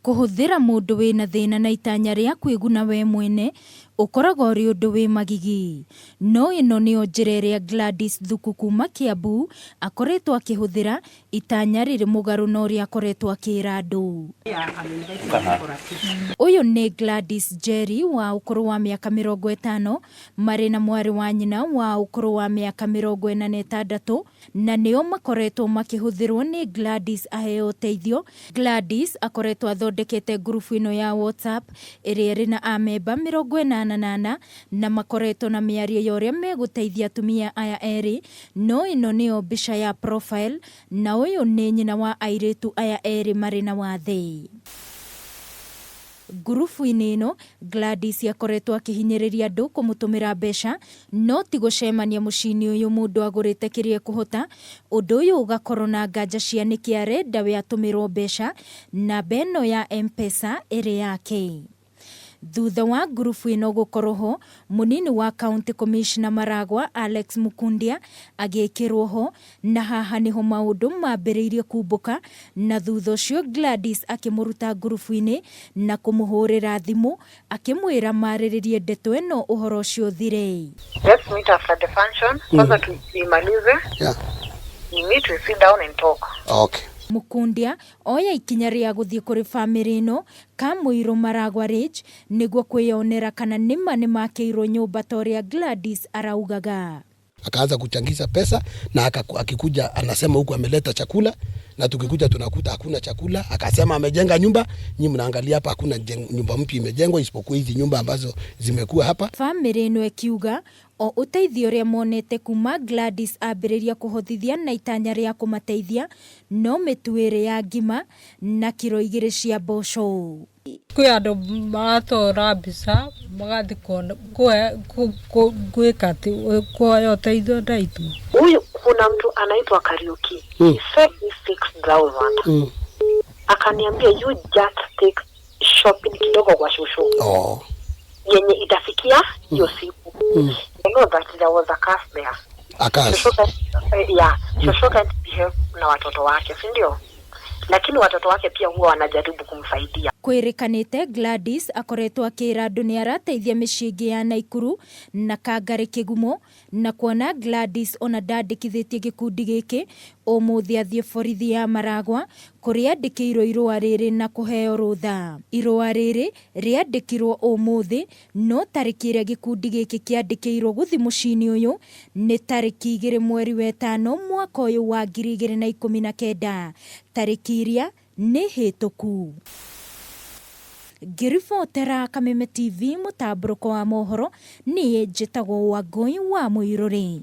Kũhũthĩra mũndũ wĩna thĩna na itanya rĩa kwĩguna we mwene ũkoragwo ũrĩ ũndũ wĩ magigi. No ĩno nĩyo njĩra ĩrĩa Gladys Thuku kuma Kiambu akoretwo akĩhũthĩra, itanya rĩrĩ mũgarũ na ũrĩa akoretwo akĩra andũ. Ũyũ nĩ Gladys Njeri wa ũkũrũ wa mĩaka 50 marĩ na mwarĩ wa nyina wa ũkũrũ wa mĩaka 46 na nĩo makoretwo makĩhũthĩrwo nĩ Gladys aheo ũteithio. Gladys akoretwo athondekete ngurubu ĩno ya WhatsApp ĩrĩa ĩrĩ na amemba 84 na makoretwo na mĩario ya ũrĩa megũteithia atumia aya erĩ, no ĩno nĩyo mbica ya profile na ũyũ nĩ nyina wa airĩtu aya erĩ marĩ na wathe. Ngurubu-inĩ ĩno, Gladys akoretwo akĩhinyĩrĩria andũ kũmũtũmĩra mbeca, no ti gũcemania mũciĩ-inĩ ũyũ mũndũ agũrĩte kĩrĩa ekũhota, ũndũ ũyũ ũgakorwo na nganja cia nĩkĩ arenda we atũmĩrwo mbeca, namba ĩno ya M-Pesa ĩrĩ yake. Thutha wa ngurubu ĩno gũkorwo ho, mũnini wa County Commissioner Maragwa Alex Mukundia agĩkĩrwo ho, na haha nĩho maũndũ mambĩrĩirie kumbũka, na thutha ũcio Gladys akĩmũruta ngurubu-inĩ na kũmũhũrĩra thimũ akĩmwĩra marĩrĩrie ndeto ĩno ũhoro ũcio ũthire. Let's meet after the function. Kwanza tuimalize. We meet, we sit down and talk. Mukundia oya ikinya rĩa gũthiĩ kũrĩ bamĩrĩ ĩno Kamũirũ Maragwa Ridge nĩguo kwĩyonera kana nĩma nĩmakĩirwo nyũmba ta ũrĩa Gladys araugaga. Akaanza kuchangisha pesa na akikuja anasema huku ameleta chakula, na tukikuja tunakuta hakuna chakula. Akasema amejenga nyumba, nyinyi mnaangalia hapa hakuna nyumba mpya imejengwa isipokuwa hizi nyumba ambazo zimekuwa hapa. Bamĩrĩ ĩno ĩkiuga o ũteithio ũrĩa monete kuma Gladys ambĩrĩria kũhothithia na itanya rĩa kũmateithia no mĩtu ĩrĩ ya ngima na kiro 2 cia mboco. Kwĩ andũ maratũra mbica magathiĩ gwĩka atĩ kuoya ũteithio ndaitũ. Huyu kuna mtu anaitwa Kariuki. He sent me 6000. Akaniambia you just take shopping kidogo kwa shosho. Yenye itafikia hiyo siku. I know that there was a curse there. A curse. Shosho yeah, shosho can't behave na watoto wake, si ndio? Lakini watoto wake pia huwa wanajaribu kumsaidia. Kwĩrĩkanĩte Gladys akoretwo akĩra andũ nĩ arateithia mĩciĩ ĩngĩ ya Naikuru na Kangarĩ Kĩgumo, na kuona Gladys ona ndandĩkithĩtie gĩkundi gĩkĩ, ũmũthĩ athiĩ borithi ya Maragwa kũrĩa andĩkĩirwo irũa rĩrĩ na kũheo rũtha. Irũa rĩrĩ rĩandĩkirwo ũmũthĩ, no tarĩki ĩrĩa gĩkundi gĩkĩ kĩandĩkĩirwo gũthiĩ mũciĩ-inĩ ũyũ nĩ tarĩki 2 mweri wa ĩtano mwaka ũyũ wa 2019. Tarĩki iria nĩ hĩtũku. Ngĩribotera Kameme TV mũtambũrũko wa mohoro, niĩ njĩtagwo Wangũi wa Mũirũrĩ.